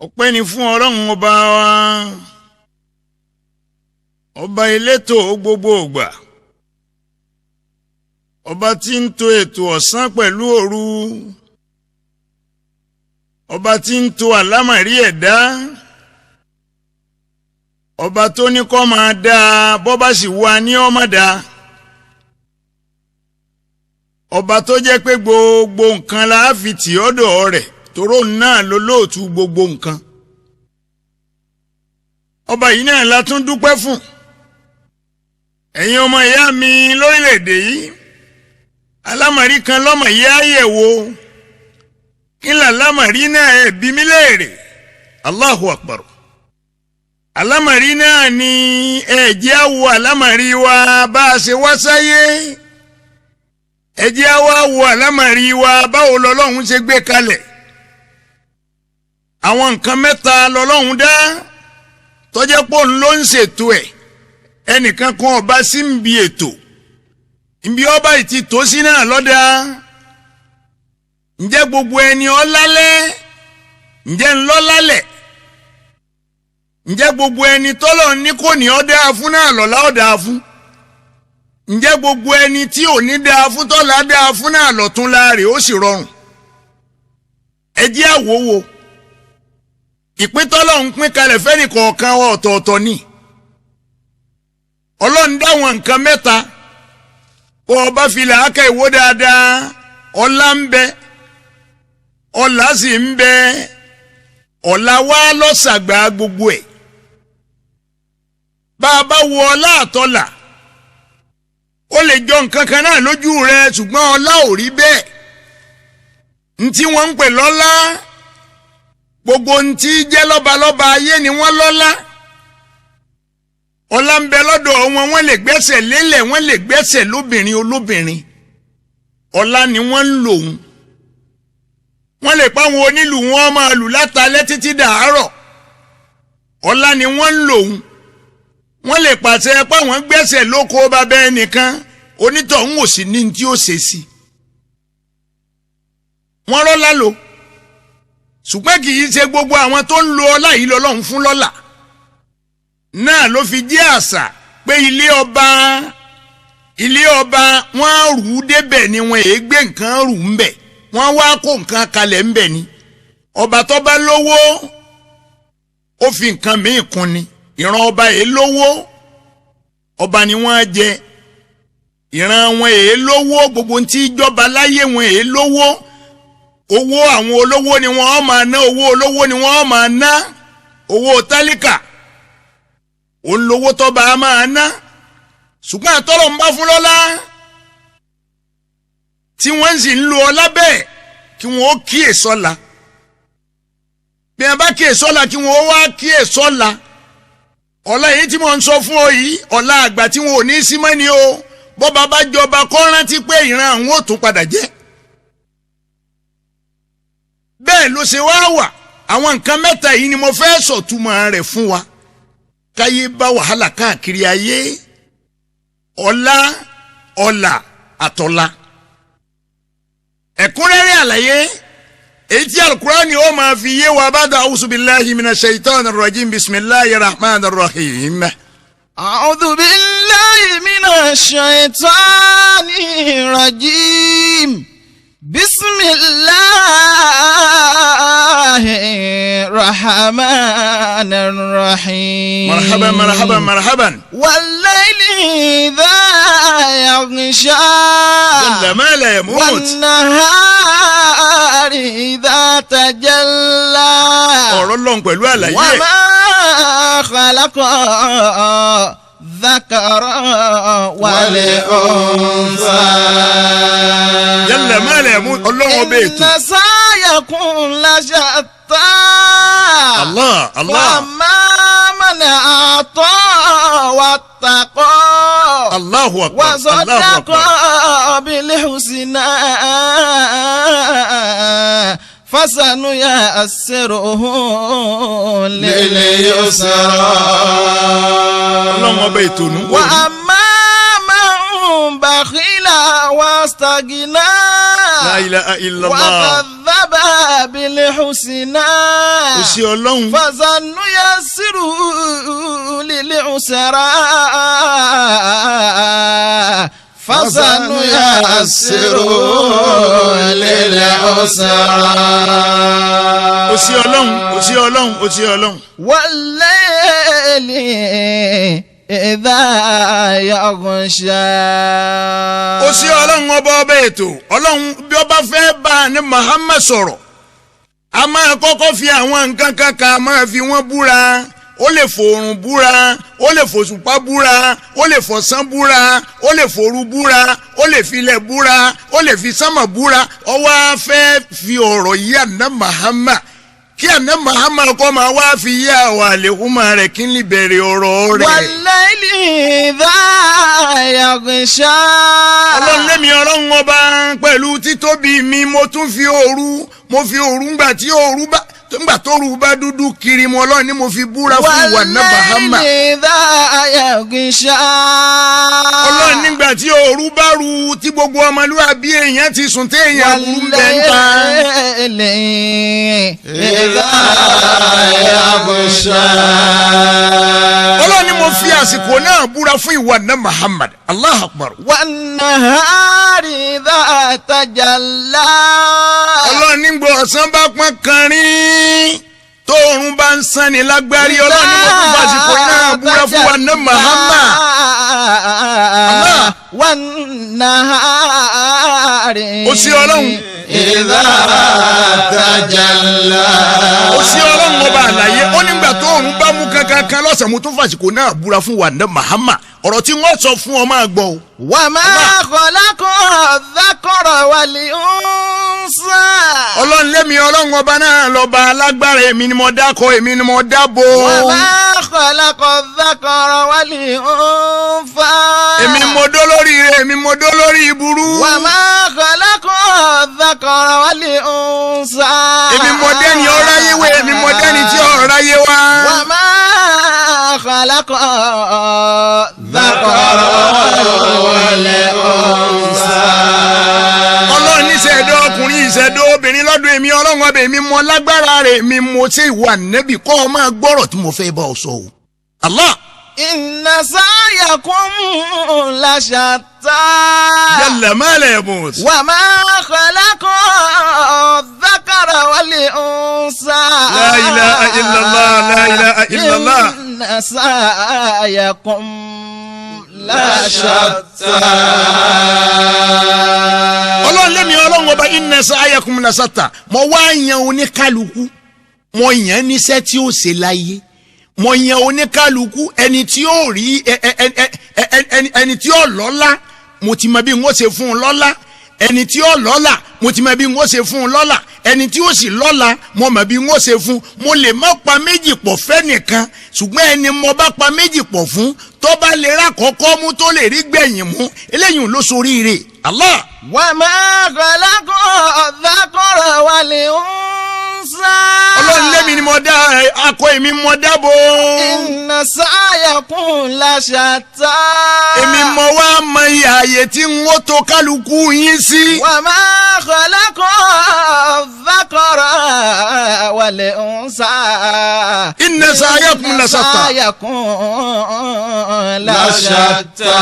Ọpẹ́ ni fún Ọlọ́run ọba wa, ọba elétò gbogbo ògbà, ọba tí ń tò ètò ọ̀sán pẹ̀lú òru, ọba tí ń tò àlámọ̀rí ẹ̀dá, ọba tó ní kó máa dáa, bọ́ bá sì wá ní ó máa dáa, ọba tó jẹ́ pé gbogbo nǹkan la fi tì ọ́dọ̀ rẹ̀, toró náà ló lóòtú gbogbo nǹkan. Ọba yìí náà la tún dúpẹ́ fún. Ẹ̀yin ọmọ ìyá mi lórílẹ̀‐èdè yìí, alámọ̀rí kan lọ́mọ yìí á yẹ̀ wò. Kí ni alámọ̀rí náà? Ẹ̀ bí mi léèrè. Allahu Akbar. Alámọ̀rí náà ni ẹ jẹ́ á wo alámọ̀rí wa bá a ṣe wá sáyé. Ẹ jẹ́ á wá wo alámọ̀rí wa, báwo lọ́lọ́run ṣe gbé kalẹ̀. Àwọn nǹkan mẹ́ta lọ́lọ́run dá tọ́jẹ́ pò ń ló ń ṣètò ẹ̀. Ẹnìkan kan ọba sí ń bi ètò nbí ọba ìtì tó sí náà lọ́dà. Ǹjẹ́ gbogbo ẹni ọlálẹ́, ǹjẹ́ ńlọ́lálẹ̀? Ǹjẹ́ gbogbo ẹni tọ́lọ̀ ní kò ní ọ́ dáa fún náà lọ́lá ọ́ dáa fún? Ǹjẹ́ gbogbo ẹni tí ò ní dáa fún tọ́lá dáa fún náà lọ́tún láàrè ó sì rọrùn? Ẹ jẹ́ àwòwò ìpín tọ́lọ̀ ń pín kalẹ̀ fẹ́ni kọ̀ọ̀kan wa ọ̀tọ̀ọ̀tọ̀ ni. Ọlọ́run dáwọn nǹkan mẹ́ta kó o bá fi làákà ìwó dáadáa. Ọlá ń bẹ, ọlá sì ń bẹ, ọlá wa lọ́sàgbà gbogbo ẹ̀. Bá a bá wo ọlá àtọlà, ó lè jọ nǹkan kan náà lójú rẹ, ṣùgbọ́n ọlá ò rí bẹ́ẹ̀. Ntí wọ́n ń pè lọ́lá, gbogbo ntí jẹ́ lọ́balọ́ba ayé ni wọ́n lọ́lá. Ọlá ń bẹ lọ́dọ̀ wọn. Wọ́n lè gbẹ́sẹ̀ lélẹ̀, wọ́n lè gbẹ́sẹ̀ lóbìnrin olóbìnrin. Ọlá ni wọ́n ń lò ń. Wọ́n lè pa àwọn onílù, wọn máa lù látalẹ́ títí dàárọ̀. Ọlá ni wọ́n ń lò ń. Wọ́n lè pàṣẹ páwọn gbẹ́sẹ̀ lóko bàbá ẹnìkan, onítọ̀hún ò sì ní tí ó ṣe sí. Wọ́n rọ́lá lò, ṣùgbọ́n kì í ṣe gbogbo àwọn tó ń lo ọlá yìí lọ́lọ́run fún lọ́lá náà. Ló fi jẹ́ àṣà pé ilé ọba, ilé ọba, wọ́n á rù ú débẹ̀ ni. Wọ́n èé gbé nǹkan rù ń bẹ̀, wọ́n wá kó nǹkan kalẹ̀ ń bẹ̀ ni. Ọba tó bá lówó, ó fi nǹkan míì kún ni. Ìran ọba èé lówó, ọba ni wọ́n á jẹ. Ìran wọn èé lówó, gbogbo ntí ìjọba láyé wọn èé lówó. Owó àwọn olówó ni wọ́n máa ná, owó olówó ni wọ́n máa ná. Owó tálíkà òun lówó tọ́ba á máa ná. Ṣùgbọ́n àtọ́lọ̀ ń bá fún lọ́lá tí wọ́n sì ń lo ọlá bẹ́ẹ̀, kí wọ́n ó kíyè sọ́la. Bí wọ́n bá kíyè sọ́la, kí wọ́n ó wá kíyè sọ́la. Ọ̀la yìí tí mo ń sọ fún ọ yìí, ọ̀la àgbà tí wọn ò ní sí mọ́ ni o. Bọ́ba bá jọba, kọ́ rántí pé ìran àwọn ò tún padà jẹ́ bẹ́ẹ̀. Ló ṣe wá wà. Àwọn nǹkan mẹ́ta yìí ni mo fẹ́ sọ̀túmọ̀ rẹ̀ fún wa káyé bá wàhálà káàkiri ayé: ọlá, ọlà àtọ̀là. Ẹ̀kúnrẹ́rẹ́ àlàyé èyí tí Alukurani ó máa fi yé wa bá da. أعوذ بالله من الشيطان الرجيم، بسم الله الرحمن الرحيم. أعوذ بالله من الشيطان الرجيم، بسم الله الرحمن الرحيم. مرحبا مرحبا مرحبا. والليل إذا يغشى. جل ما لا يموت. والنهار إذا تجلى. Ọ̀rọ̀ lọ́n pẹ̀lú àlàyé. وما خلق الذكر والأنثى. جل ما لا يموت، ọlọ́run ọbẹ̀ ètò. إن سعيكم لشتى. Allah Allah. وأما من أعطى واتقى. الله أكبر، الله وصدق أكبر. بالحسنى، فسنيسره لليسرى. Ọlọ́run ọbẹ̀ ètò nù. وأما من بخل واستغنى. لا إله إلا الله. وكذب. بالحسنى Ó ṣe Ọlọ́run. فسنيسره للعسرى فسنيسره للعسرى. Ó ṣe Ọlọ́run, ó ṣe Ọlọ́run, ó ṣe Ọlọ́run. والليل إذا يغشى. Ó ṣe Ọlọ́run, ọba ọba ètò Ọlọ́run. Bí ọba fẹ́ bá a ní Muhammad sọ̀rọ̀, a máa kọ́kọ́ fi àwọn nǹkan kan kan, a máa fi wọ́n búra. Ó lè fòrùn búra, ó lè fòṣùpá búra, ó lè fọ̀sán búra, ó lè fòru búra, ó lè filẹ̀ búra, ó lè fi sánmà búra. Ó wá fẹ́ fi ọ̀rọ̀ yí àná Muhammad, kí àná Muhammad kọ́ máa wá fi yí àwọn àlékúmọ̀ rẹ̀, kí n lè bẹ̀rẹ̀ ọ̀rọ̀ rẹ̀. والليل إذا يغشى. Ọlọ́run lẹ́mi, Ọlọ́run ọba, pẹ̀lú títóbi mi, mo tún fi òru, mo fi òru ńgbà tí òru bá, ńgbà tó rú bá dúdú kiri mu, Ọlọ́run ni mo fi búra fún ìwà náà Muhammad. والليل إذا يغشى. Ọlọ́run, nígbà tí òru bá ru, tí gbogbo ọmọlúwàbí èèyàn ti sùn, tí èèyàn burú ń bẹ ń ta. والليل إذا يغشى. Ọlọ́run ni mo fi àsìkò náà búra fún ìwà náà Muhammad. Allah akbar. والنهار إذا تجلى. Ọlọ́run, nígbà ọ̀sán bá pọ́n kanrín, tóòrùn bá ń sanni lágbárí, Ọlọ́run ni mo fi àsìkò náà búra fún wa náà Muhammad. Allah. والنهار. Ó sí Ọlọ́run. إذا تجلى. Ó sí Ọlọ́run ọba àlàyé. Ó nígbà tóòrùn bá mú kankan kan lọ́sàn, mo tún fàsìkò náà búra fún wa náà Muhammad. Ọ̀rọ̀ tí wọ́n sọ fún ọ, máa gbọ́ o. وما خلق الذكر والأنثى. Ọlọ́run lẹ́mi, Ọlọ́run ọba náà lọ́ba alágbára. Èmi ni mo dákọ̀, èmi ni mo dábò. وما خلق الذكر والأنثى. Èmi ni mo dó lórí rẹ̀, èmi mo dó lórí ìburú. وما خلق الذكر والأنثى. Èmi mo dẹ́ni ọ̀ráyé wé, èmi mo dẹ́ni tí ọ̀ráyé wá. وما خلق الذكر والأنثى. Ọlọ́run ní ìṣẹ̀dọ̀ ọkùnrin, ìṣẹ̀dọ̀ obìnrin lọ́dún èmi Ọlọ́run ọbẹ̀, èmi mọ lágbára rẹ̀, èmi mo ṣe. Ìwà nẹ́bì kọ́ ọ máa gbọ́rọ̀ tí mo fẹ́ bá ọ sọ o. Allah. إن سعيكم لشتى. Jalla ma la yamut. وما خلق الذكر والأنثى. لا إله إلا الله، لا إله إلا الله. إن سعيكم لشتى. Ọlọ́run lẹ́mi, Ọlọ́run ọba, inna sa'yakum lashatta. Mo wá yan oníkálukú, mo yàn níṣẹ́ tí ó ṣe láyé. Mo yan oníkálukú, ẹni tí ó rí ẹni tí ó lọ́lá, mo ti mọ bí n ó ṣe fún un lọ́lá. Ẹni tí ó lọ́lá, mo ti mọ bí n ó ṣe fún un lọ́lá. Ẹni tí ó sì lọ́lá, mo mọ bí n ó ṣe fún un. Mo lè má pa méjì pọ̀ fẹ́nìkan, ṣùgbọ́n ẹni mo bá pa méjì pọ̀ fún, tó bá lè rà kọ́kọ́ mú, tó lè rí gbẹ̀yìn mú, eléyìí ló soríire. Allah. وما خلق الذكر والأنثى. Ọlọ́run lẹ́mi ni mo dá akọ, èmi mo dábò. إن سعيكم لشتى. Èmi mo wá mọ iye ààyè tí n ó tó kálukú yín sí. وما خلق الذكر والأنثى. إن سعيكم لشتى. سعيكم لشتى.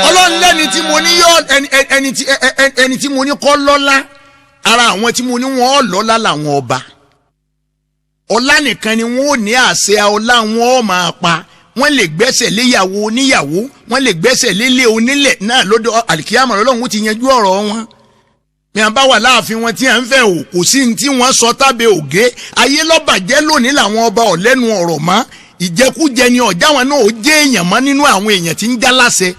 Ọlọ́run lẹ́ni tí mo ní yọ ẹni tí mo ní kọ́ lọ́lá, ara àwọn tí mo ní wọ́n lọ́lá làwọn ọba. Ọlá nìkan ni wọ́n ò ní, àṣẹ ọlá wọn ò máa pa. Wọ́n lè gbẹ́sẹ̀ léyàwó oníyàwó, wọ́n lè gbẹ́sẹ̀ lélẹ̀ onílẹ̀ náà. Lọ́dọ̀ àlìkíyàmọ̀ Ọlọ́run ti yanjú ọ̀rọ̀ wọn. Ní a bá wà láàfin wọn tí à ń fẹ́ o, kò sí ní tí wọ́n sọ tábẹ́ ògé ayé lọ́bàjẹ́. Lónìí làwọn ọba ọ̀lẹ́nu ọ̀rọ̀ mọ́. Ìjẹkújẹ ni ọ̀já wọn náà ó jẹ́ èèyàn mọ́ nínú àwọn èèyàn tí ń já láṣẹ.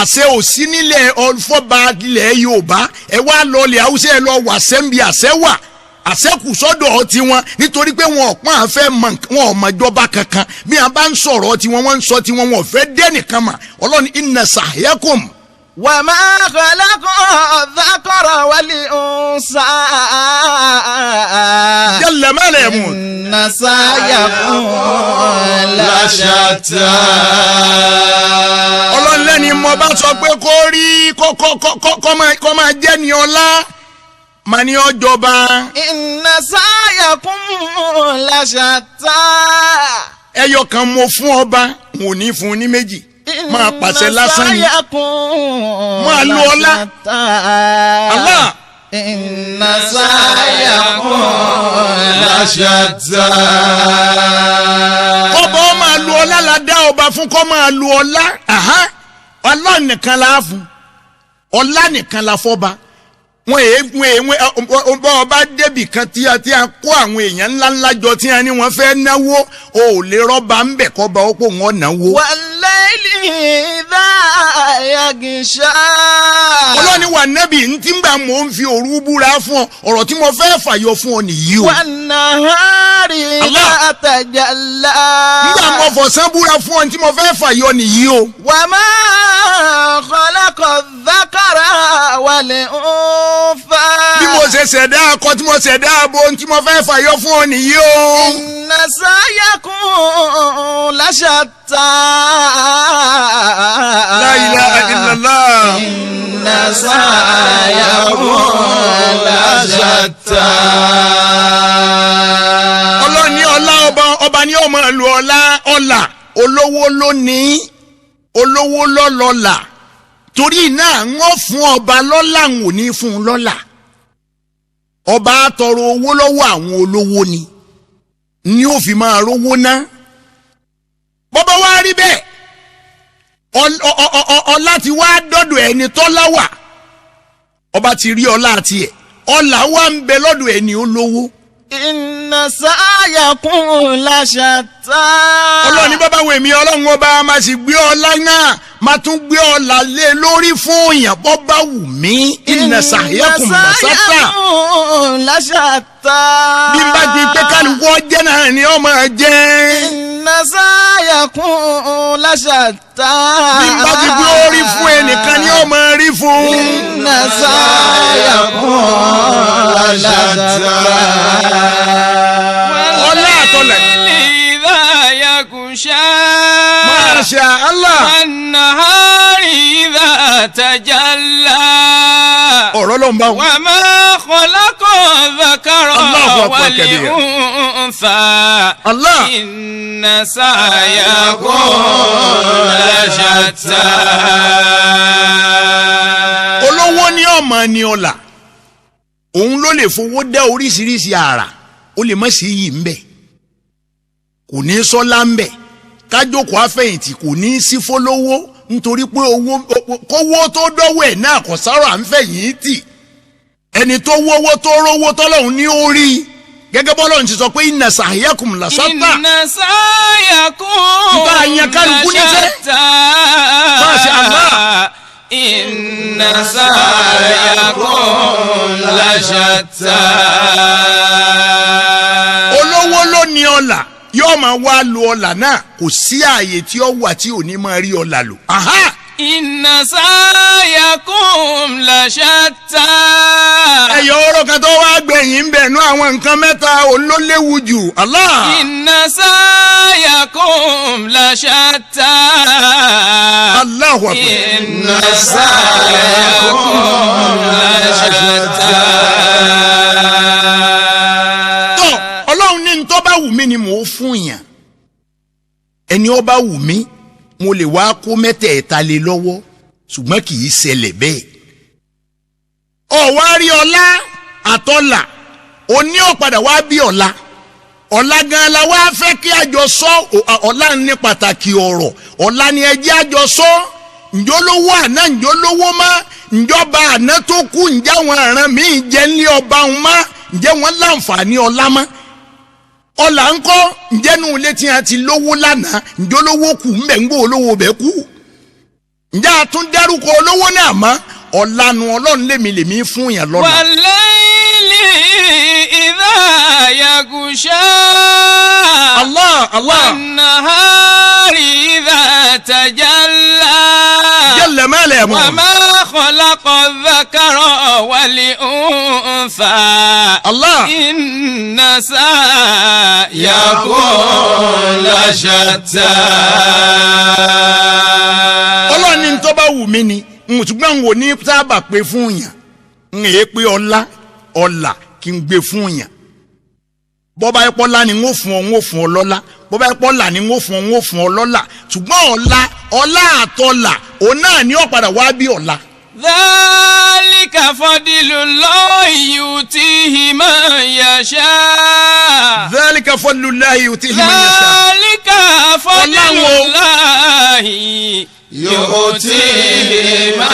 Àṣẹ ò sí nílẹ̀ ọ̀fọ́ba ilẹ̀ Yorùbá. Ẹ wá lọlẹ̀ Haúsá, ẹ lọ wà sẹ́ńbi àṣẹ wà, àṣẹkù sọ́dọ̀ tiwọn, nítorí pé wọn ò pọ́n àfẹ́ mọ, wọn ò mọ̀jọba kankan. Bí wọn bá ń sọ̀rọ̀ tiwọn, wọ́n ń sọ tiwọn, wọn ò fẹ́ dẹ́nìkan mà. Ọlọ́ni إن سعيكم. وما خلق الذكر والأنثى. جل ما لا يموت. إن سعيكم لشتى. Ọlọ́run lẹ́ni mo bá sọ pé kó rí kó máa jẹ́ ní ọlá. Màá ní ọjọba. إن سعيكم لشتى. Ẹyọ kan mo fún ọba, n ò ní fún un ní méjì, máa pàṣẹ lásán ni. سعيكم Máa lo ọlá. لشتى. Allah. إن سعيكم لشتى. Kọ́ba ọ máa lu ọlá la dá ọba fún, kọ́ máa lu ọlá. Aha. Ọlá nìkan la fún, ọlá nìkan la fọ́ba. Wọn èé wọn èé wọn ọba ọba débì kan tí a kó àwọn èèyàn ńláńlá jọ tí a ní wọn fẹ́ náwó, o ò lè rọ́ba ń bẹ̀ kọ́ba ó kó wọn náwó. والليل إذا يغشى. Ọlọ́ni wà nẹ́bì ntí ń gbà mò ń fi òru búra fún ọ, ọ̀rọ̀ tí mo fẹ́ fàyọ fún ọ nìyí o. والنهار إذا Allah. تجلى. Nígbà mo fọ̀sán búra fún ọ, tí mo fẹ́ fàyọ nìyí o. وما خلق الذكر والأنثى. Bí mo ṣe ṣẹ̀dá akọ tí mo ṣẹ̀dá abo, tí mo fẹ́ fàyọ fún ọ nìyí o. إن سعيكم لشتى. La ilaha illallah. إن سعيكم لشتى. Ọlọ́ni ọlá ọba, ọba ní ọmọ ìlú ọlá ọlà, olówó lónìí, olówó lọ́lọ́là, torí náà wọ́n fún ọba lọ́lá, ń ò ní fún un lọ́lá. Ọba tọrọ owó lọ́wọ́ àwọn olówó ni ó fi máa rówó ná. Bọ́bá wá rí bẹ́ẹ̀, ọlá ti wá dọ́dọ̀ ẹni tọ́lá wà. Ọba ti rí ọlá tiẹ̀, ọlá wa ń bẹ lọ́dọ̀ ẹni olówó. إن سعيكم لشتى. Ọlọ́run ní bàbá wo èmi ọlọ́run ọba máa sì gbé ọlá náà, máa tún gbé ọlá lé lórí fún èèyàn bọ́ bá wù mí. إن سعيكم لشتى. سعيكم لشتى. Bí n bá ti pé kálukú ọjẹ́ náà ni ó máa jẹ́. إن سعيكم لشتى. Bí n bá ti gbé orí fún ẹnìkan ni ó máa rí fún. إن سعيكم لشتى. Ọlá àtọlẹ̀. إذا يغشى. Masha Allah. والنهار إذا تجلى. Ọ̀rọ̀ ló ń bá wọn. وما خلق الذكر الله أكبر كبير. والأنثى. Allah. إن سعيكم لشتى. Olówó ní ọmọ ni ọlà, òun ló lè fowó dá oríṣiríṣi àrà. Ó lè má sí yìí ńbẹ, kò ní sọ́lá ńbẹ, kájókòó àfẹ̀yìntì kò ní sí fọlọ́wọ́, nítorí pé owó kówó tó dọ́wọ́ ẹ̀ náà kò sára à ń fẹ̀yìntì. Ẹni tó wówó tó rówó tọ́lọ́hún ní ó rí, gẹ́gẹ́ bọ́lọ́hún ti sọ pé إن سعيكم لشتى. إن سعيكم Nta àyàn kálukú níṣẹ́. لشتى. Masha Allah. إن سعيكم لشتى. Olówó ló ní ọlà, yóò máa wá lo ọlà náà, kò sí ààyè tí ó wà tí ò ní máa rí ọlà lò. Aha! إن سعيكم لشتى. Ẹyọ ọ̀rọ̀ kan tó wá gbẹ̀yìn ń bẹ̀ nú àwọn nǹkan mẹ́ta, òun ló léwu jù. Allah. إن سعيكم لشتى. Allahu akbar. إن سعيكم لشتى. Tọ́ ọlọ́run ní ntọ́ bá wù mí ni mò ń fún yàn. Ẹni ó bá wù mí, mo lè wá kó mẹ́tẹ̀ẹ̀ta lé lọ́wọ́, ṣùgbọ́n kì í ṣẹlẹ̀ bẹ́ẹ̀. Ọ̀wá rí ọlá àtọ́là, òní ọ̀padà wá bí ọ̀la. Ọ̀la gan la wá fẹ́ kí àjọ sọ. Ọ̀la ní pàtàkì ọ̀rọ̀, ọ̀la ni ẹjẹ́ àjọ sọ. Ǹjọ́ lówó àná, ǹjọ́ lówó má, ǹjọba àná tó kú, ǹjẹ́ àwọn àràn míì jẹ́ ní ọba òun má, ǹjẹ́ wọ́n láǹfààní ọlá mọ́? Ọ̀là ńkọ́? Ǹjẹ́ nù ilé tí a ti lówó lánàá, ǹjọ́ lówó kù ńbẹ̀ ń gbó olówó bẹ́ẹ̀ kú? Ǹjẹ́ a tún dárúkọ olówó náà mọ́? Ọ̀lànà ọlọ́run lèmi lèmi fún yàn lọ́la. والليل إذا يغشى. Allah Allah. والنهار إذا تجلى. جل ما لا يموت. وما خلق الذكر والأنثى. Allah. إن سعيكم لشتى. Ọlọ́run ní tó bá wù mí ni n, ṣùgbọ́n n ò ní sábà pé fún yàn, n èé pé ọlá. Ọlà kí n gbé fún yàn. Bọ́bá ẹ̀pọ̀ la ni ń ó fún ọ, ń ó fún ọ lọ́lá. Bọ́bá ẹ̀pọ̀ là ni ń ó fún ọ, ń ó fún ọ lọ́lá. Ṣùgbọ́n ọ̀la, ọlá àtọ̀là, òun náà ni ó padà wá bí ọ̀la. ذلك فضل الله يؤتيه من يشاء. ذلك فضل الله يؤتيه من يشاء. ذلك فضل الله يؤتيه من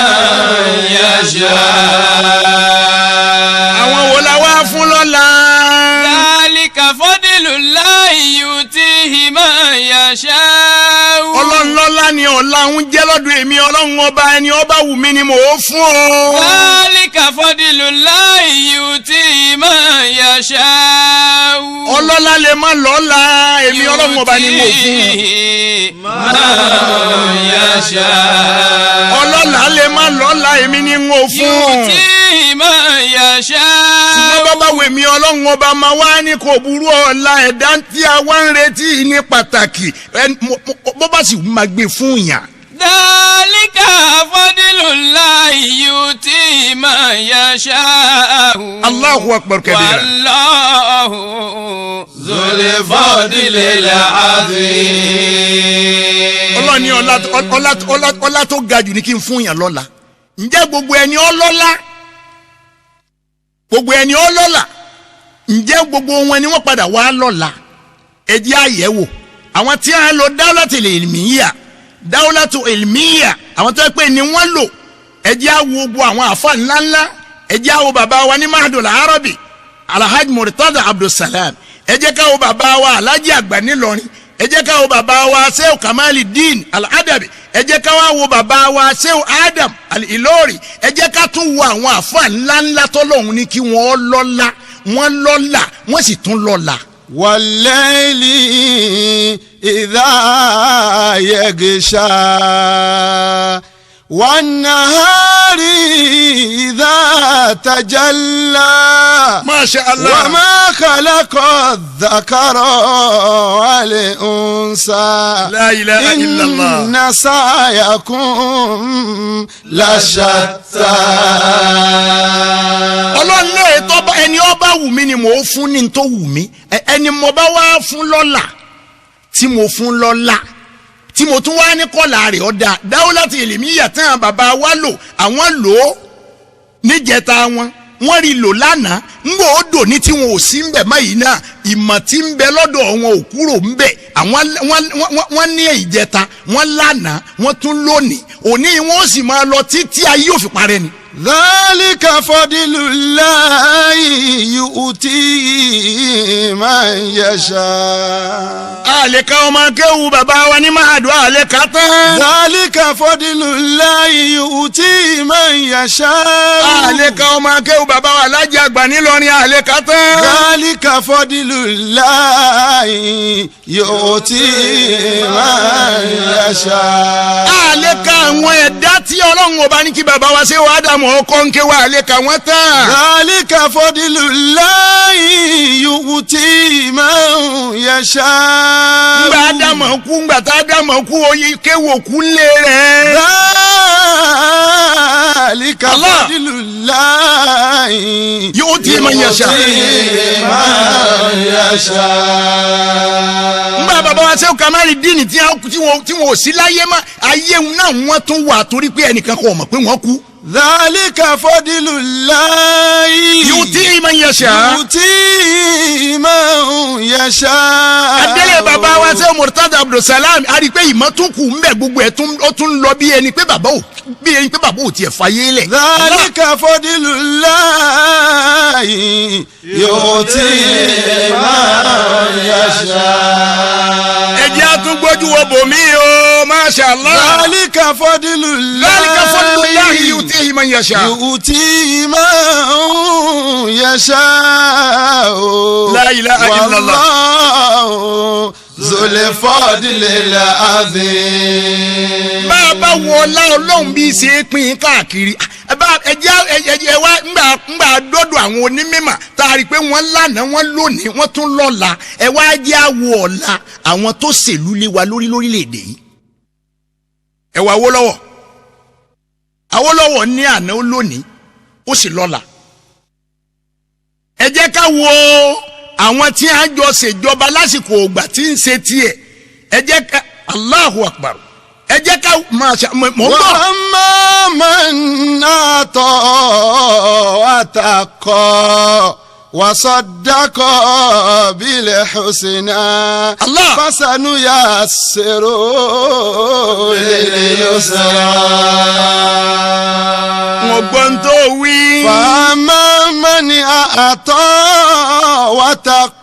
يشاء. Àwọn wo la wá fún lọ́la? ذلك فضل الله يؤتيه من يشاء. Ọlọ́run lọ́lá ni ọ̀la ń jẹ́ lọ́dún èmi Ọlọ́run ọba. Ẹni ọba wù mí ni mò ń fún ọ. ذلك فضل الله يؤتيه من يشاء. Ọlọ́lá lè má lọ́la, èmi Ọlọ́run ọba ni mò ń fún. يؤتيه من يشاء. Ọlọ́lá lè má lọ́la, èmi ni mò ń fún. يؤتيه من يشاء. Ṣùgbọ́n bàbá wèmí Ọlọ́run ọba máa wá ní kò burú, ọ̀la ẹ̀dá tí a wá ń retí ní pàtàkì, bó bá sì máa gbé fún yàn. ذلك فضل الله يؤتيه من يشاء. الله أكبر كبيرا. والله ذو الفضل العظيم. Ọlọ́run ní ọlá, ọlá, ọlá, ọlá tó ga jù ní kí n fún yàn lọ́la. Ǹjẹ́ gbogbo ẹni ọlọ́lá, gbogbo ẹni ọlọ́lá, ǹjẹ́ gbogbo wọn ni wọ́n padà wá lọ́la? Ẹ jẹ́ àyẹ̀wò àwọn tí a lò دولة العلمية، دولة علمية, àwọn tó yẹ pé ni wọ́n lò. Ẹ jẹ́ àwo gbogbo àwọn àfa ńláńlá. Ẹ jẹ́ àwo bàbá wa ní Mahadul Arabi, Alhaji Murtada Abdulsalam. Ẹ jẹ́ ká wo bàbá wa Alhaji Àgbà nílọrin. Ẹ jẹ́ ká wo bàbá wa Sehu Kamali Din Al-Adabi. Ẹ jẹ́ ká wá wo bàbá wa Sehu Adam Al-Ilori. Ẹ jẹ́ ká tún wo àwọn àfa ńláńlá tọ́lọ́hún ní kí wọ́n lọ́lá, wọ́n lọ́lá, wọ́n sì tún lọ́lá. والليل إذا يغشى والنهار إذا تجلى. ما شاء الله. وما خلق الذكر والأنثى. لا إله إلا الله. إن سعيكم لشتى. Ọlọ́run náà ètò ọba, ẹni ọba wù mí ni mò ń fún ní tó wù mí. Ẹni mo bá wá fún lọ́lá, tí mo fún lọ́lá, tí mo tún wá ní kọ́là rẹ̀ ọ̀dà دولة العلمية tí àwọn bàbá wa lò, àwọn lò ó níjẹta wọn, wọ́n rí lò lánàá, ńgbò ó dò ní tí wọn ò sí ń bẹ̀ mọ́ náà, ìmọ̀ tí ń bẹ lọ́dọ̀ wọn ò kúrò ń bẹ̀. Àwọn wọ́n ní ìjẹta, wọ́n lánàá, wọ́n tún lónìí, òní wọn ó sì máa lọ títí ayé ò fi parẹ́ ni. ذلك فضل الله يؤتيه من يشاء. Àlè ká ọmọ akéwù bàbá wa ní mahadu, àlè ká tán. ذلك فضل الله يؤتيه من يشاء. Àlè ká ọmọ akéwù bàbá wa Alájà Àgbà nílọrin, àlè ká tán. ذلك فضل الله يؤتيه من يشاء. Àlè ká àwọn ẹ̀dá tí Ọlọ́run ọba ní kí bàbá wa ṣe wàá dààmú ọkọ̀ ń ké wa, àlè ká wọ́n tán. ذلك فضل الله يؤتيه من يشاء. Ńgbà Ádámọ̀ kú, ńgbà tá Ádámọ̀ kú, oyin kéwò kú lé rẹ̀. ذلك الله. فضل الله يؤتيه من يشاء. يؤتيه من يشاء. Ńgbà bàbá wa Sẹ́wọ̀n Kamali Díìnì tí wọ́n ò sí láyé mọ́, ayé náà wọ́n tún wà torí pé ẹnìkan kò mọ̀ pé wọ́n kú. ذلك فضل الله يؤتيه من يشاء. يؤتيه من يشاء. Adélé bàbá wa sẹ́ Murtada Abdulsalam, a rí i pé ìmọ̀túnkù ń bẹ, gbogbo ẹ̀ ó tún lọ bí ẹni pé bàbá ò tiẹ̀ fàyè lẹ̀. ذلك فضل الله يؤتيه من يشاء. Ẹ jẹ́ àtúngbójú wo bòmí o, masha Allah. ذلك فضل الله ذلك فضل الله يؤتيه من يشاء. يؤتيه من يشاء. لا إله إلا الله. والله ذو الفضل العظيم. Bá a bá wọ ọlá Ọlọ́run bí ṣe é pín in káàkiri, ẹ bá ẹ jẹ́ ẹ wá ńgbà dọ́dọ̀ àwọn onímọ̀ tá a rí i pé wọ́n lánàá, wọ́n lónìí, wọ́n tún lọ́la, ẹ wá jẹ́ àwọ̀ ọ̀la àwọn tó ṣèlú lé wa lórí lórílẹ̀‐èdè yìí. Ẹ wá Awólọ́wọ̀. Awólọ́wọ̀ ní àná, ó lónìí, ó sì lọ́la. Ẹ jẹ́ ká wo àwọn tí a jọ ṣèjọba lásìkò ògbà tí ń ṣe tiẹ̀. Ẹ jẹ́ ká, Allahu Akbar, ẹ jẹ́ ká máa ṣe mọ̀ ń bọ̀. وأما من أعطى واتقى وصدق بالحسنى Allah. فسنيسره لليسرى. Wọn gbọ́n tó wí. فأما من أعطى واتقى.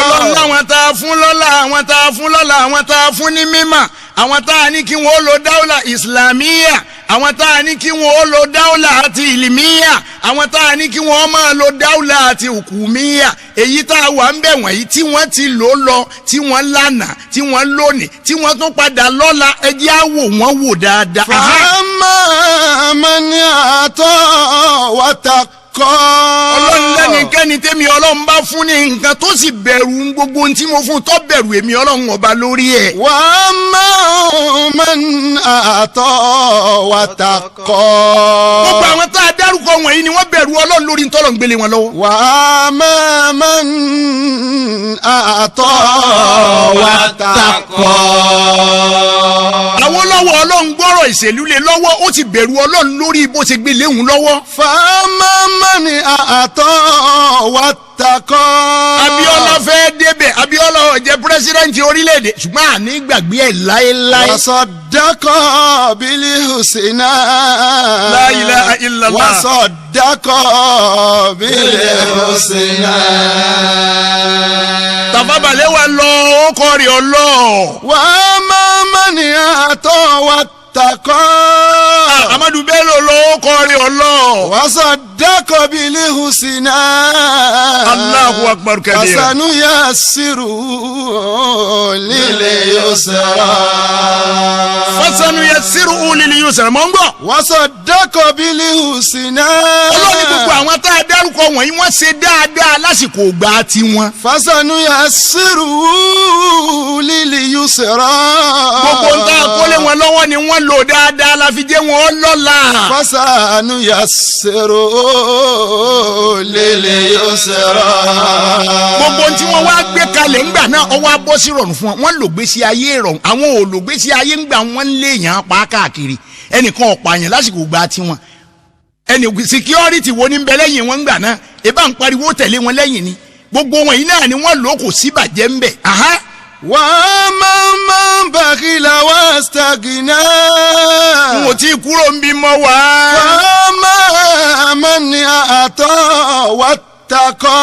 Ọlọ́run láwọn tá a fún lọ́lá, àwọn tá a fún lọ́lá, àwọn tá a fún ní mímọ̀, àwọn tá a ní kí wọ́n lo dáwùlà ìsìlámíyà, àwọn tá a ní kí wọ́n lo dáwùlà àti ìlìmíyà, àwọn tá a ní kí wọ́n máa lo dáwùlà àti òkùnmíyà, èyí tá a wà ń bẹ̀ wọ̀nyí tí wọ́n ti lò lọ, tí wọ́n lánàá, tí wọ́n lónìí, tí wọ́n tún padà lọ́la, ẹ jẹ́ á wò wọ́n wò dáadáa. فأما من أعطى واتقى. Ọlọ́run lẹ́nikẹ́ni tẹ́mi Ọlọ́run bá fún ní nǹkan tó sì bẹ̀rù gbogbo ohun tí mo fún, tó bẹ̀rù èmi Ọlọ́run ọba lórí ẹ̀. وأما من أعطى واتقى. Gbogbo àwọn tá a dárúkọ wọ̀nyí ni wọ́n bẹ̀rù Ọlọ́run lórí ntọ́lọ̀ ń gbélé wọn lọ́wọ́. وأما من أعطى واتقى. Awólọ́wọ̀, Ọlọ́run gbọ́rọ̀ ìṣèlú lé lọ́wọ́, ó ti bẹ̀rù Ọlọ́run lórí bó ṣe gbé léhùn lọ́wọ́. فأما من أعطى واتقى. Abíọ́lá fẹ́ débẹ̀, Abíọ́lá ó jẹ́ president orílẹ̀-èdè, ṣùgbọ́n àní gbàgbé ẹ̀ láéláé. وصدق بالحسنى. La ilaha illallah. وصدق بالحسنى. Tafawa Balewa lọ, ó kọ́ rí ọlọ́. وأما من أعطى واتقى. Ahmadu Bello lọ, ó kọ́ rí ọlọ́. وصدق بالحسنى. Allahu akbar kabira. فسنيسره لليسرى. فسنيسره لليسرى, mọ̀ ń gbọ́. وصدق بالحسنى. Ọlọ́run ní gbogbo àwọn tá a dárúkọ wọ̀nyí, wọ́n ṣe dáadáa lásìkò ìgbà tiwọn. فسنيسره لليسرى. Gbogbo ń tá a kólé wọn lọ́wọ́ ni wọ́n lò dáadáa la fi jẹ́ wọn lọ́la. فسنيسره لليسرى. Gbogbo tí wọ́n wá gbé kalẹ̀ ńgbà náà, ọwọ́ á bọ́ sí rọrùn fún wọn. Wọ́n lò gbé sí ayé rọrùn, àwọn ò lò gbé sí ayé ńgbà wọ́n ń lé èèyàn pa káàkiri. Ẹnìkan ọ̀pọ̀ àyàn lásìkò gbà tiwọn. Ẹnì security wo ní bẹ lẹ́yìn wọn ńgbà náà? Ìbá ń pariwo tẹ̀lé wọn lẹ́yìn ni. Gbogbo wọn yìí náà ni wọ́n lò, kò sí bàjẹ́ ńbẹ̀. Aha. وأما من بخل واستغنى. N ò tí ì kúrò ń bí mọ́ wá. وأما من أعطى واتقى.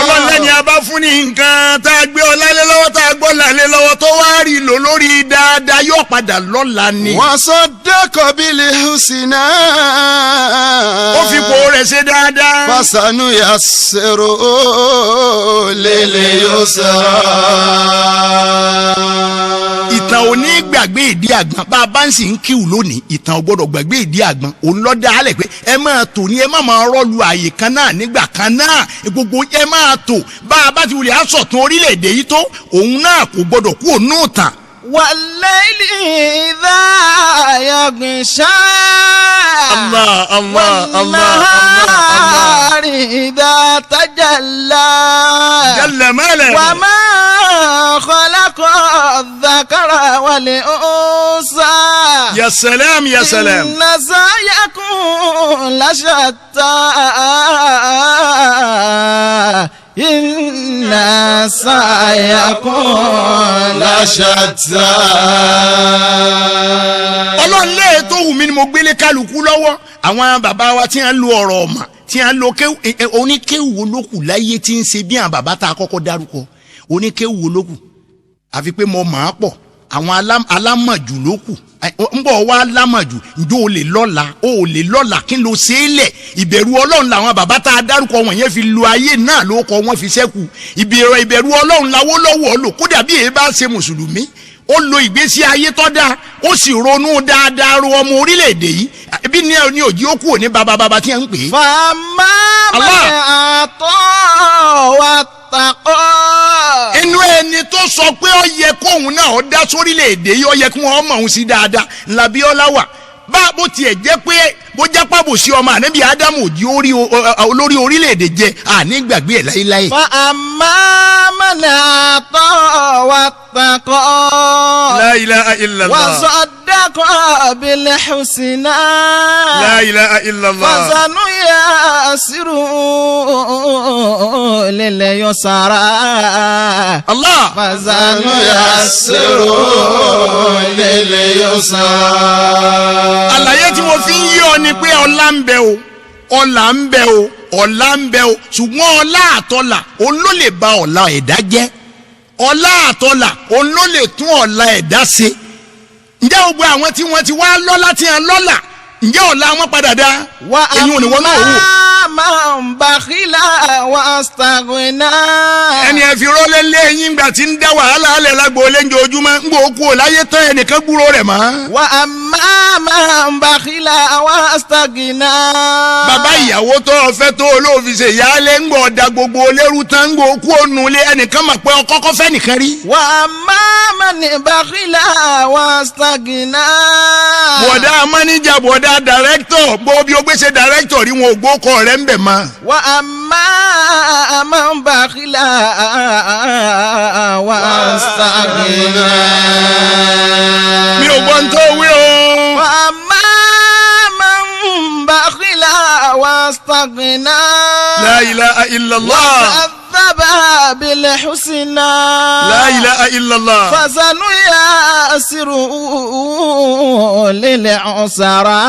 Ọlọ́run lẹ́ni a bá fún ní nǹkan, tá a gbé ọlá lé lọ́wọ́, tá a gbọ́ lálé lọ́wọ́, tó wá rí lò lórí dáadáa, yóò padà lọ́la ni. وصدق بالحسنى. Ó fi ipò rẹ̀ ṣe dáadáa. فسنيسره لليسرى. Ìtàn ò ní gbàgbé ìdí àgbọn. Bá a bá ń sì ń kíwù lónìí, ìtàn ò gbọ́dọ̀ gbàgbé ìdí àgbọn. Òun lọ́ dá alẹ̀ pé ẹ máa tò ní, ẹ má máa rọ́ọ̀lù àyè kan náà nígbà kan náà. Gbogbo ẹ máa tò. Bá a bá ti wulẹ̀ aṣọ̀tún orílẹ̀-èdè yìí tó, òun náà kò gbọ́dọ̀ kú òun náà tàn. والليل إذا يغشى. Allah, Allah, Allah, والنهار إذا تجلى. Jalla mala. وما خلق الذكر والأنثى. Ya salam, ya salam. إن سعيكم لشتى، إن سعيكم لشتى. Ọlọ́run lé tó wù mí ni mo gbélé kálukú lọ́wọ́. Àwọn bàbá wa tí wọ́n ń lo ọ̀rọ̀ ọ̀mà, tí wọ́n ń lo kéwù, oníkéwù wo ló kù láyé tí ń ṣe bí àwọn bàbá tá a kọ́kọ́ dárúkọ? Oníkéwù wo ló kù? Àfi pé mo mọ̀ á pọ̀, àwọn alámọ̀jù ló kù. Ń bọ̀ wá alámọ̀jù, ǹjọ́ o lè lọ́la, o ò lè lọ́la, kí ló ṣe é lẹ̀? Ìbẹ̀rù Ọlọ́run làwọn bàbá tá a dárúkọ wọ̀nyẹn fi lu ayé náà, ló kọ wọ́n fi ṣẹ́kù. Ìbẹ̀rù Ọlọ́run làwọn lọ́wọ́ lò. Kódà bí èyí bá ṣe mùsùlùmí, ó lo ìgbésí ayé tó dáa, ó sì ronú dáadáa ro ọmọ orílẹ̀-èdè yìí. Bí ní ní òjì ó kúrò ní bàbá bàbá tí wọ́n ń pè é. فأما من Allah. أعطى واتقى. Inú ẹni tó sọ pé ó yẹ kóun náà ó dá sórílẹ̀-èdè yìí, ó yẹ kí wọ́n mọ̀ òun sí dáadáa, l'Abíọ́lá wà. Bá bó tiẹ̀ jẹ́ pé Bó jápàbò sí ọmọ ànábì Ádámù òjì orí olórí orílẹ̀-èdè jẹ, àní gbàgbé ẹ̀ láéláé. فأما من أعطى واتقى La ilaha illallah. وصدق بالحسنى La ilaha illallah. فسنيسره لليسرى. Allah. فسنيسره لليسرى. Àlàyé tí mo fi ń yí ọ ni pé ọlá ń bẹ o, ọlà ń bẹ o, ọlá ń bẹ o, ṣùgbọ́n ọlá àtọlà òun ló lè ba ọ̀la ẹ̀dá jẹ́. Ọlá àtọlà òun ló lè tún ọ̀la ẹ̀dá ṣe. Ǹjẹ́ gbogbo àwọn tí wọ́n ti wá lọ́lá tí wọ́n lọ́là, ǹjẹ́ ọ̀la wọn padà dá? Èyí ò ní wọ́n náà wò. وأما من بخل واستغنى. Ẹni ẹ fi rọ́lé lé yín gbà tí ń dá wàhálà alẹ́ lágbo léńjọ ojúmọ́ ń gbò kú ò láyé tán, ẹnìkan gbúrò rẹ̀ mọ́. وأما من بخل واستغنى. Bàbá ìyàwó tó ọfẹ tó olóòfin ṣe ìyáálé ń gbọ́ ọ̀dà gbogbo olérú tán, ń gbò kú ònú lé, ẹnìkan mà pé ọkọ́kọ́ fẹ́ nìkan rí. وأما من بخل واستغنى. Bọ̀dá manager, bọ̀dá director, bó bí o gbé ṣe director rí, wọn ò gbókọ̀ rẹ̀ ń bẹ̀ mọ́. وأما من بخل واستغنى. Mi ò gbọ́n tó wí o. وأما من بخل واستغنى. La ilaha illallah. وكذب بالحسنى. La ilaha illallah. فسنيسره للعسرى.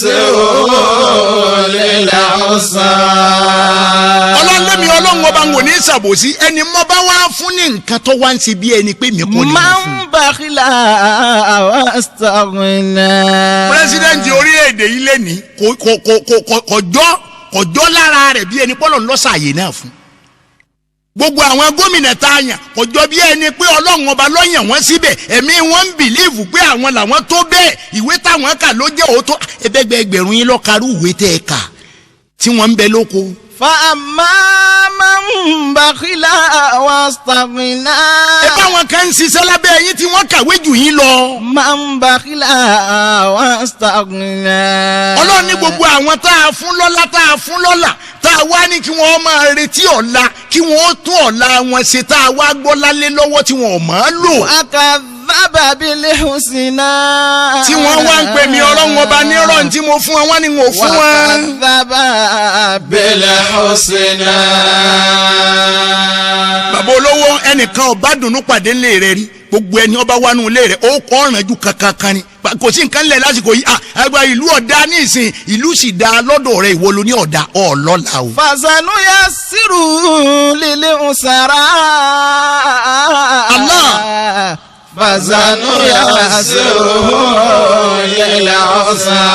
فسنيسره للعسرى. Ọlọ́run lẹ́mi Ọlọ́run ọba ń wò ní ìsàbòsí ẹni mọ́ bá wá fún ní nǹkan tó wá ń ṣe bí ẹni pé mi kò ní fún. من بخل واستغنى. President orílẹ̀-èdè yìí lẹ́ni kò kò kò kò kò kọjọ́ kọjọ́ lára rẹ̀ bí ẹni pọ́lọ̀ ńlọ́sàyè náà fún. Gbogbo àwọn gómìnà tá a yàn, kọjọ́ bí ẹni pé Ọlọ́run ọba lọ́yàn wọ́n síbẹ̀. Ẹ̀mí wọn ń believe pé àwọn làwọn tó bẹ́ẹ̀, ìwé táwọn kà ló jẹ́ òótọ́. Ẹbẹ́gbẹ́ ẹgbẹ̀rún yín lọ́karú ìwé tẹ́ ẹ kà tí wọ́n ń bẹ lóko. فأما من بخل واستغنى. Ẹ bá wọn kan ń ṣiṣẹ́ lábẹ́ yín tí wọ́n kàwé jù yín lọ. من بخل واستغنى. Ọlọ́run ní gbogbo àwọn tá a fún lọ́lá, tá a fún lọ́lá, tá a wá ní kí wọ́n máa retí ọ̀la kí wọ́n tún ọ̀la wọn ṣe, tá a wá gbọ́ lálé lọ́wọ́ tí wọ́n ò mọ̀ ọ́ lò, وكذب بالحسنى. tí wọ́n wá ń pè mí Ọlọ́run ọba nírọ̀ tí mo fún wọn, wọ́n ní n ò fún wọn. وكذب بالحسنى. Bàbá olówó, ẹnìkan ọba dùnú pàdé ńlẹ̀ rẹ rí. Gbogbo ẹni ọba wánú ilé rẹ, ó kọ́ ọ̀ràn ju kankan kan ni. Kò sí nǹkan lẹ̀ lásìkò yìí. Ah, àgbà ìlú ọ̀dà ní ìsìn, ìlú sì dá lọ́dọ̀ rẹ, ìwọ ló ní ọ̀dà ọ̀ọ́lọ́la o. فسنيسره للعسرى. الله. فسنيسره للعسرى.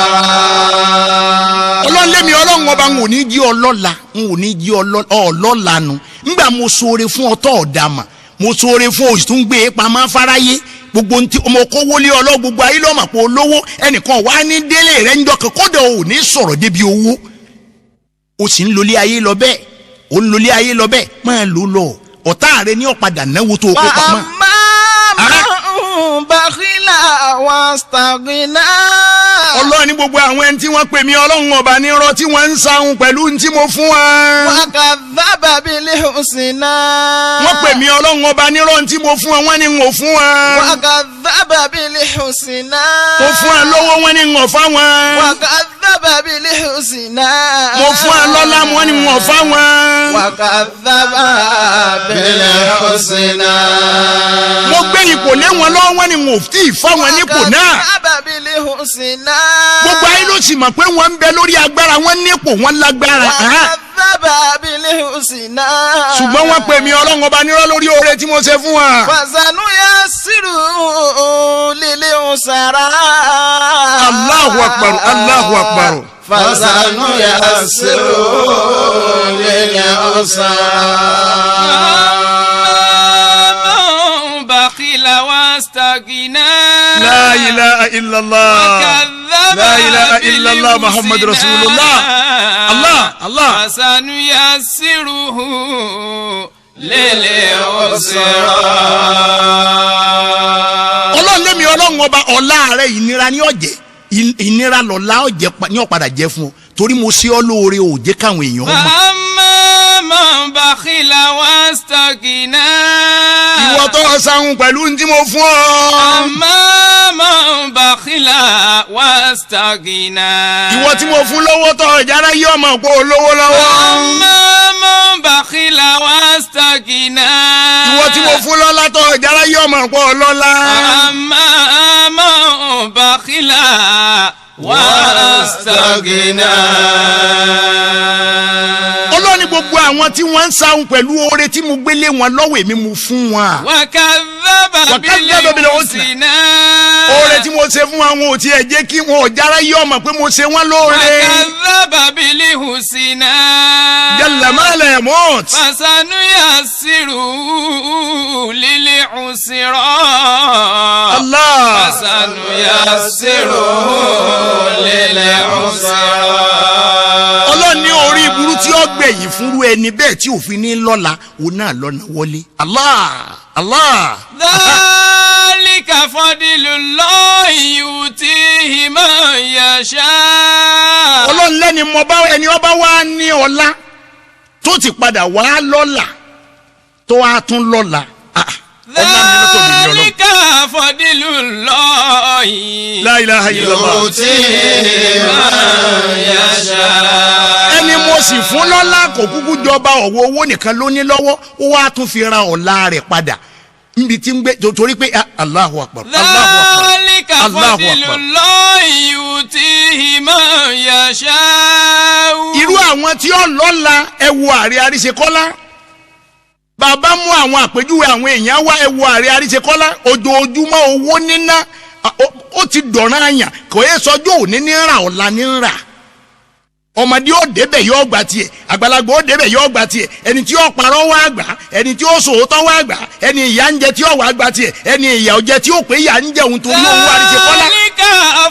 Ọlọ́run lémi Ọlọ́run ọba ń ò ní jí ọlọ́la, ń ò ní jí ọlọ́la nu. Ńgbà mo ṣoore fún ọtọ́ ọ̀dà mà, mo ṣoore fún oṣù tó ń gbé e pamọ́ fáráyé, gbogbo ntí mo kówó lé ọlọ́, gbogbo ayé lọ́mọ̀ pé olówó ẹnìkan wà ní délé rẹ̀ ń jọkàn, kódà ò ní sọ̀rọ̀ débi owó. O sì ń lolé ayé lọ bẹ́ẹ̀, o ń lolé ayé lọ bẹ́ẹ̀, máa lò lọ, ọ̀tá rẹ ní ọ̀padà náwó tó o kó pamọ́. وأما من بخل واستغنى. Ọlọ́run ní gbogbo àwọn ẹni tí wọ́n pè mí Ọlọ́run ọba nírọ́, tí wọ́n ń sahun pẹ̀lú ní tí mo fún wọn. وكذب بالحسنى. Wọ́n pè mí Ọlọ́run ọba nírọ́ tí mo fún wọn, wọ́n ní n ò fún wọn. وكذب بالحسنى. Mo fún wọn lówó, wọ́n ní n ò fáwọn. وكذب بالحسنى. Mo fún wọn lọ́lá, wọ́n ní n ò fáwọn. وكذب بالحسنى. Mo gbé ipò lé wọn lọ́wọ́, wọ́n ní n ò tí ì fáwọn nípò náà. وكذب بالحسنى. Gbogbo ayé ló sì mọ̀ pé wọ́n ń bẹ lórí agbára, wọ́n nípò, wọ́n lágbára. وكذب بالحسنى. Ṣùgbọ́n wọ́n pè mí Ọlọ́run ọba nírọ́ lórí oore tí mo ṣe fún wọn. فسنيسره للعسرى. Allahu akbar, Allahu akbar. فسنيسره للعسرى. من بخل واستغنى. La ilaha illallah. وكذب لا إله إلا الله محمد رسول الله. الله الله. فسنيسره للعسرى. Ọlọ́run lémi Ọlọ́run Ọba ọlá rẹ ìnira ní ọ̀jẹ̀, ìnira lọ́la ọ̀jẹ̀ ní ọ̀padà jẹ́ fún ọ, torí mo ṣe ọ́ lóore, ò jẹ́ káwọn èèyàn mọ̀. فأما من بخل واستغنى. Ìwọ tó o sáhùn pẹ̀lú ní tí mo fún ọ. أما من بخل واستغنى. Ìwọ tí mo fún lówó tó ìjára yí ọmọ pé olówó lọ́wọ́. أما من بخل واستغنى. Ìwọ tí mo fún lọ́lá tó ìjára yí ọmọ pé ọlọ́lá. أما من بخل واستغنى. Ọlọ́ni gbogbo àwọn tí wọ́n ń sáhùn pẹ̀lú oore tí mo gbélé wọn lọ́wọ́, èmi mo fún wọn. وكذب وكذب بالحسنى. بالحسنى. Oore tí mo ṣe fún wọn, wọn ò tiẹ̀ jẹ́ kí wọn ò jára yí ọmọ pé mo ṣe wọ́n lóore. وكذب بالحسنى. Jalla ma la yamut. فسنيسره للعسرى. Allah. فسنيسره للعسرى. Ọlọ́run ní orí ìburú tí ó gbẹ̀yìn fúnrú ẹni bẹ́ẹ̀ tí òfin ní lọ́la, òun náà lọ́nà wọlé. Allah Allah. ذلك فضل الله يؤتيه من يشاء. Ọlọ́run lẹ́ni mọ bá ẹni ọba wá ní ọlá tó ti padà wá lọ́la tó wá tún lọ́la. Ah, ọlá mi lọ́tọ̀ mi ní Ọlọ́run. ذلك فضل الله La ilaha illallah. يؤتيه من يشاء. Ẹni mo sì fún lọ́lá kò kúkú jọba ọ̀wọ́ owó nìkan ló ní lọ́wọ́, ó wá tún fi ra ọ̀la rẹ̀ padà níbi tí ń gbé torí pé, ah, Allahu akbar, Allahu akbar. ذلك Allahu فضل akbar. الله يؤتيه من يشاء. Irú àwọn tí ó lọ́la, ẹ wo ààrẹ Àríṣekọ́lá. Bàbá mú àwọn àpèjúwe àwọn èèyàn wá. Ẹ wo ààrẹ Àríṣekọ́lá, ojoojúmọ́ owó níná ó ti dọ̀ràn àyàn, kò yẹ sọjọ́ òní ní rà, ọ̀la ní rà. Ọmọdé ó débẹ̀ yóò gbà tiẹ̀, àgbàlagbà ó débẹ̀ yóò gbà tiẹ̀, ẹni tí ó parọ́ wá gbà, ẹni tí ó sòótọ́ wá gbà, ẹni ìyà ń jẹ tí ó wá gbà tiẹ̀, ẹni ìyà ò jẹ tí ó pé ìyà ń jẹun torí owó Àríṣekọ́lá. ذلك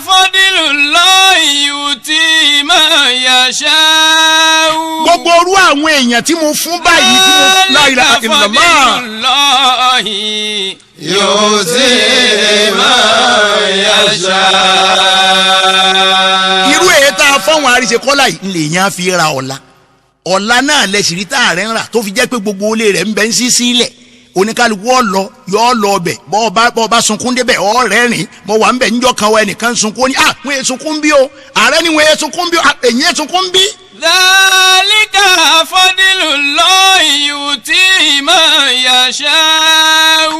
فضل الله يؤتيه من يشاء. Gbogbo orú àwọn èèyàn tí mo fún báyìí tí mo La ilaha ذلك illallah. فضل الله يؤتيه من يشاء. Irú èyí tá a fọ́wọn Àríṣekọ́lá yìí lè yàn fi ra ọ̀la. Ọ̀la náà lẹ́sìn rí tá a rẹ̀ ń rà, tó fi jẹ́ pé gbogbo ilé rẹ̀ ń bẹ ń sí sílẹ̀, oníkálukú ọ̀lọ́ yọ lọ ọbẹ̀. Bọ́ ọba sunkún débẹ̀, ọ̀ rẹ́rìn. Mo wà ń bẹ̀ níjọ́ kan, wọ ẹnìkan sunkún ní, ah, wọ́n yẹ sunkún bí o, ààrẹ ni wọ́n yẹ sunkún bí o, ah, èyí yẹ sunkún bí. ذلك فضل الله يؤتيه من يشاء.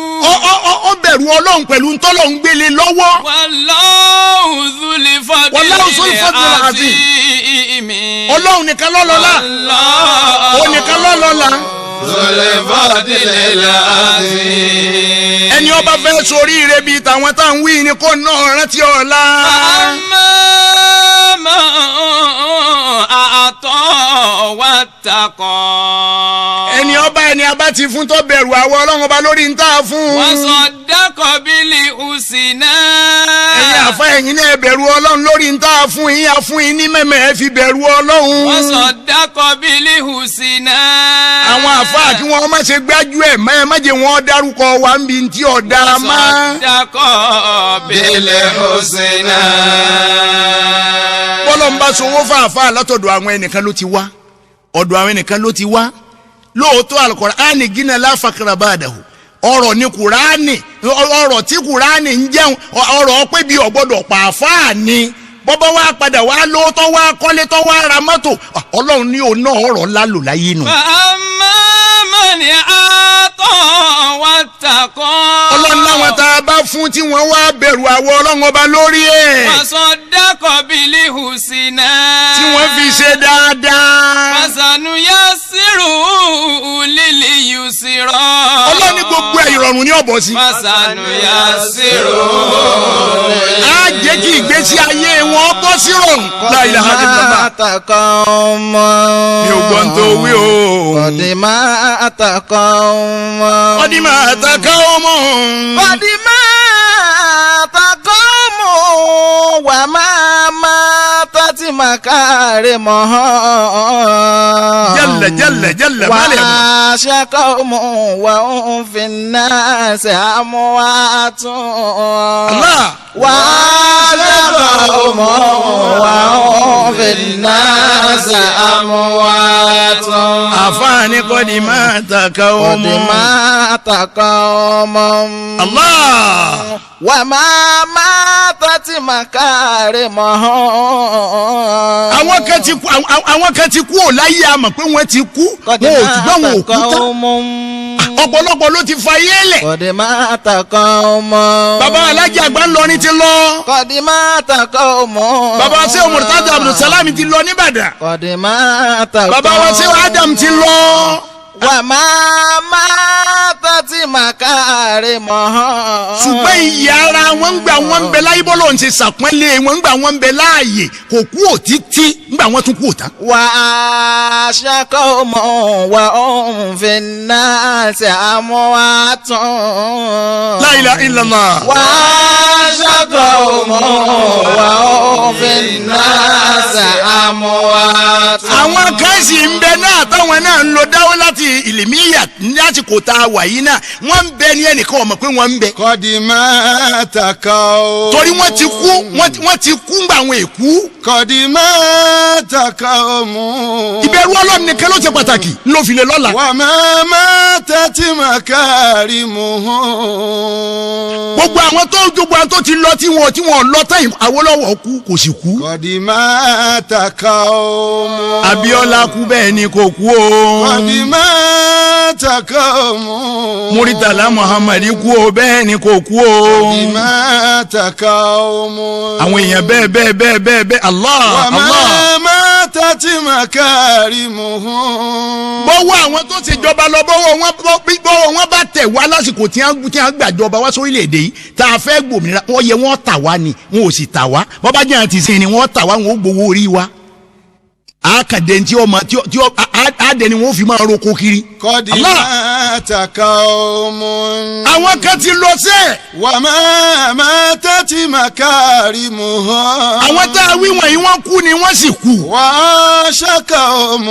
Ọ bẹ̀rù Ọlọ́run pẹ̀lú ntọ́lọ́run gbélé lọ́wọ́. والله ذو الفضل والله ذو الفضل العظيم. العظيم. Ọlọ́run nìkan lọ́lọ́lá, òun nìkan lọ́lọ́lá. ذو الفضل العظيم. Ẹni ọba fẹ́ sórí ire bíi tàwọn tá à ń wí ni kó náà rántí ọ̀la. أما من أعطى واتقى. Ẹni ọba ẹni abá ti fún tó bẹ̀rù àwọn Ọlọ́run Ọba lórí ń tà fún. وصدق بالحسنى. Ẹ̀yin àfa, ẹ̀yin náà bẹ̀rù Ọlọ́run lórí ń tà fún yín. Àfún yín ní mẹ́mẹ́, ẹ fi bẹ̀rù Ọlọ́run. وصدق بالحسنى. Àwọn àfa, kí wọ́n má ṣe gbájú ẹ̀ mọ́, ẹ má jẹ́ wọ́n dárúkọ wa ń bi tí ọ̀dà má. وصدق بالحسنى. Bọ́lọ̀ ń bá sowó fàáfàá, látọ̀dọ̀ àwọn ẹnìkan ló ti wá, ọ̀dọ̀ àwọn ẹnìkan ló ti wá lóòótọ́. Al-Qur'ani غنى لا فقر بعده. Ọ̀rọ̀ ni Kùránì, ọ̀rọ̀ tí Kùránì ń jẹun, ọ̀rọ̀ pé bí ọ̀gbọ́dọ̀ pàáfàá ni bọ́bá wa padà wá lóòótọ́, wá kọ́lé tó wá ra mọ́tò, Ọlọ́run ní òun náà ọ̀rọ̀ lálò láyé nù. فأما من أعطى واتقى. Ọlọ́run láwọn tá a bá fún tí wọ́n wá bẹ̀rù àwọ Ọlọ́run Ọba lórí ẹ̀, وصدق بالحسنى. tí wọ́n fi ṣe dáadáa. فسنيسره لليسرى. Ọlọ́run ní gbogbo ẹ̀, ìrọ̀rùn ní ọ̀bọ̀ sí. فسنيسره. Á jẹ́ kí ìgbésí ayé wọn bọ́ sí rọrùn. La ilaha illallah. أتقوم. Mi ò gbọ́n tó wí o. قد مات قوم. قد مات قوم. قد مات قوم وما مات. ماتت مكارمهم Jalla jalla jalla málẹ̀ mọ́. وعاش قوم وهم في الناس أموات Allah. وعاش قوم وهم في الناس أموات Àfáàní kọ́ni máa tàka قد ọmọ. مات قوم Allah. وما ماتت مكارمهم Àwọn kan ti kú àwọn kan ti kú ò láyé àmọ̀ pé wọ́n ti kú قد wọn ò ṣùgbọ́n wọn ò مات kú tán. قوم Ọ̀pọ̀lọpọ̀ ló ti fa ayé lẹ̀. قد مات قوم Bàbá Alájà àgbà ńlọrin ti lọ. قد مات قوم Bàbá Sèwọ̀n Murtada Abdulsalam ti lọ nìbàdàn. قد مات Bàbá wa Sèwọ̀n Adam ti lọ. وما ماتت مكارمهم Ṣùgbọ́n ìyá ara wọn ń gbà wọ́n ń bẹ láyé bọ́lọ̀ ń ṣe ṣàpọ́nlé wọn ń gbà wọ́n ń bẹ láàyè kò kú òtítí ń gbà wọ́n tún kú òtán. وعاش قوم وهم في الناس أموات La ilaha illallah. وعاش قوم وهم في الناس أموات Àwọn kan sì ń bẹ náà táwọn náà ń lo dáwọ́ láti ìlìmíyà lásìkò tá a wà yìí náà wọ́n ń bẹ ní ẹnìkan ọmọ pé wọ́n ń bẹ. قد مات قوم Torí wọ́n ti kú wọ́n ti kú ńgbà àwọn èkú. قد مات قوم Ìbẹ̀rù Ọlọ́run nìkan ló ṣe pàtàkì ló fi lè lọ́la. وما ماتت مكارمهم Gbogbo àwọn tó gbogbo àwọn tó ti lọ tí wọn lọ tán Awólọ́wọ̀ kú kò sì kú. قد مات قوم Abíọ́lá kú bẹ́ẹ̀ ni kò kú o. قد مات قوم Muritala Muhammad kú o bẹ́ẹ̀ ni kò kú o. قد مات قوم Àwọn èèyàn bẹ́ẹ̀ bẹ́ẹ̀ bẹ́ẹ̀ bẹ́ẹ̀ bẹ́ẹ̀ Allah Allah. وما ماتت مكارمهم Bọ́wọ́ àwọn tó ti jọba lọ bọ́wọ́ wọn bọ́wọ́ wọn bá tẹ̀ wá lásìkò tí wọ́n gbàjọba wá sórílẹ̀-èdè yìí tá a fẹ́ gbòmìnira wọ́n yẹ wọ́n tà wá ni wọn ò sì tà wá bọ́bá jẹ́ àti sìn ni wọ́n tà wá wọn ò gbowó orí wa. Àkàdé tí ọmọ tí ọ àdẹ ni wọ́n fi máa roko kiri. قد Allah. مات قوم Àwọn kan ti lọ sẹ́ẹ̀. وما ماتت مكارمهم Àwọn tá a wí wọ̀nyí wọ́n kú ni wọ́n sì kú. وعاش قوم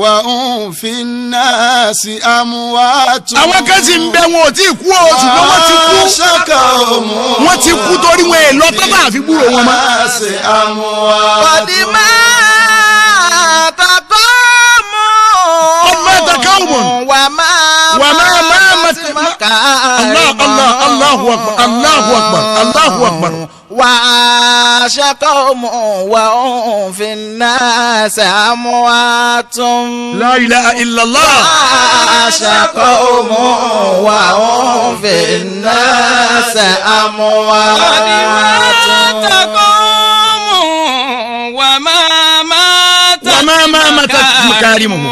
وهم في الناس أموات Àwọn kan sì ń bẹ wọn ò tí ì kú o ṣùgbọ́n wọ́n ti kú. وعاش قوم Wọ́n ti kú torí wọn è lọ tọ́tà àfi gbúrò wọn mọ́. الناس أموات قد مات قوم قد مات قوم. وما وما ماتت مكارمهم الله الله الله أكبر الله أكبر الله أكبر. وعاش قوم وهم في الناس أموات La ilaha illallah. وعاش قوم وهم في الناس أموات قد مات قوم وما ماتت وما ماتت مكارمهم.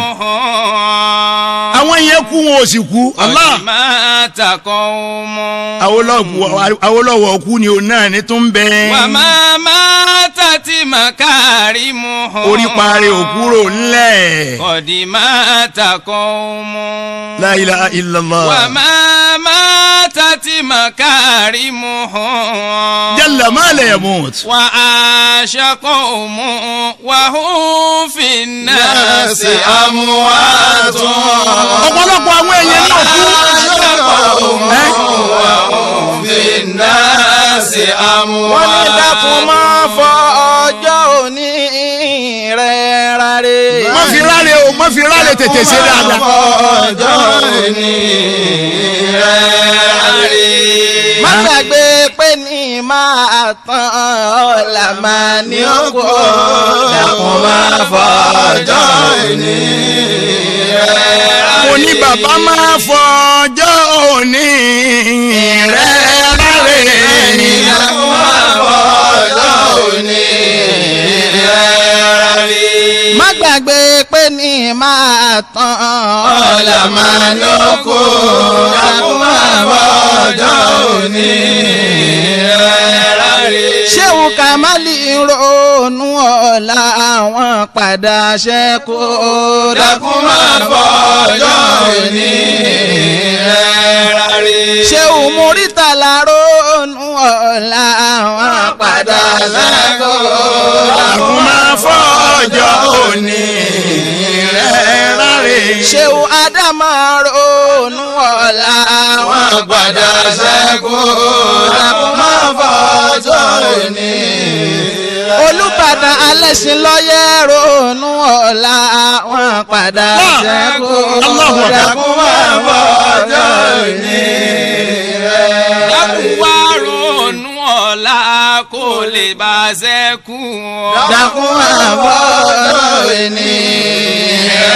Àwọn yẹn kú wọn ò sì kú. Allah. قد مات قوم Awólọ́wọ̀ kú ni òun náà ní tún bẹ. وما ماتت مكارمهم Orí parí òkúrò ńlẹ̀. قد مات قوم La ilaha illallah. وما ماتت مكارمهم Jalla ma la yamut. وعاش قوم وهم في الناس أموات Ọ̀pọ̀lọpọ̀ àwọn èèyàn náà kú. Ẹ́, في الناس wọ́n ní أموات dákun máa fọ ọjọ́ òní rẹ̀ rárẹ̀. Má fi ráre o, má fi ráre tètè ṣe dáadáa. ọjọ́ òní rẹ̀ rí. má gbàgbé pé ní máa tán ọ̀la máa ní òkú. Dákun máa fọ ọjọ́ òní rẹ̀ rí. Mo ní bàbá máa fọjọ́ òní rẹ̀ ráre. Dákun máa fọ ọjọ́ òní rẹ̀ rí. má gbàgbé pé ní máa tán Ọ̀la máa ní òkú. Dákun máa fọ ọjọ́ òní rẹ̀ rí. ṣéun kàmálì ronú ọ̀la àwọn padà ṣẹ́kù. Dákun máa fọ ọjọ́ òní rẹ̀ rí. ṣéun múrítàlá ronú ọ̀la àwọn padà ṣẹ́kù. Dákun Ṣéwù Ádámà ronú ọ̀la Wọ́n padà ṣẹ́kù. Dákun máa fọjọ́ òní rẹ̀. Olùbàdàn Alẹ́ṣinlọ́yẹ̀ ronú ọ̀la wọn padà ṣẹ́kù. Allahu Akbar. Dákun máa fọjọ́ òní rẹ̀. Dákun wá ronú ọ̀la kó lè bá a ṣẹ́kù. Dákun máa fọjọ́ òní rẹ̀.